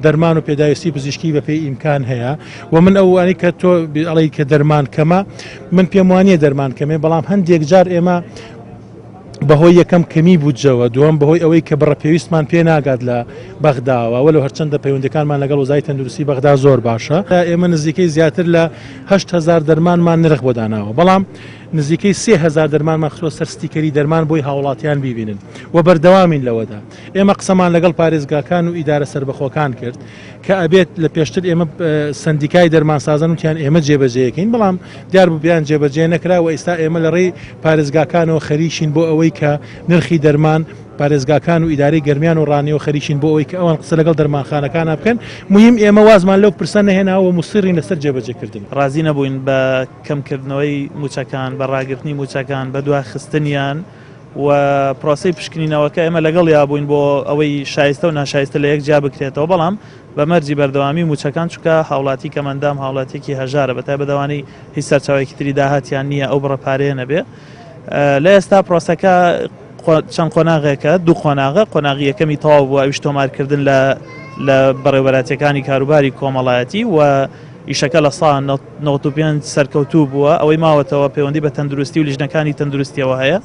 دەرمان و پێداویستی پزیشکی بەپێی ئیمکان هەیە و من ئەو وانەی کە تۆ ئەڵێی کە دەرمان کەمە من پێم وانییە دەرمان کەمێ بەڵام هەندێک جار ئێمە بەهۆی یەکەم کەمی بودجەوە دووەم بەهۆی ئەوەی کە بڕە پێویستمان پێ ناگات لە بەغداوە وەلو هەرچەندە پەیوەندەکانمان لەگەڵ وەزای تەندروستی بەغدا زۆر باشە ئێمە نزیکەی زیاتر لە 8000 دەرمانمان نرخ بۆ داناوە بەڵام نزیکەی 3000 دەرمانمان خستووە سەر ستیکەری دەرمان بۆی هاوڵاتیان بیبینن و بەردەوامین لەوەدا ئێمە قسەمان لەگەڵ پارێزگاکان و ئیدارە سەربەخۆکان کرد کە ئەبێت لە پێشتر ئێمە سەندیکای دەرمانسازان وتیان ئێمە جێبەجێیەکەین بەڵام دیار بوو بیان جێبەجێ نەکرا و ئێستا ئێمە لە ڕێی پارێزگاکانەوە خەریکین بۆ ئەوەی کە نرخی دەرمان پارێزگاکان و ئیدارەی گەرمیان و ڕانیەوە خەریکین بۆ ئەوەی کە ئەوان قسە لەگەڵ دەرمانخانەکانە بکەن مهم ئێمە وازمان لەو پرسە نەهێناوە و موسڕین لەسەر جێبەجێکردن. ڕازی نەبووین بە کەمکردنەوەی مووچەکان، بە ڕاگرتنی مووچەکان، بە دواخستنیان، و پرۆسەی پشکنینەوەکە ئێمە لەگەڵیا بووین بۆ ئەوەی شایستە و ناشایستە لە یەک جیا بکرێتەوە، بەڵام بە مەرجی بەردەوامی مووچەکان، چونکە هاوڵاتی کەمئەندام هاوڵاتیەکی هەژارە، بە تایبەت ئەوانەی هیچ سەرچاوەیەکی تری داهاتیان نییە ئەو بڕە پارەیە نەبێ. لە ئێستا پرۆسەکە چەند قۆناغێکە، دوو قۆناغە، قۆناغی یەکەمی تەواو بووە ئەویش تۆمارکردن لە لە بەڕێوەبەراتیەکانی کاروباری کۆمەڵایەتی و ئیشەکە لە سا 95 سەرکەوتوو بووە، ئەوەی ماوەتەوە پەیوەندی بە تەندروستی و لیژنەکانی تەندروستیەوە هەیە.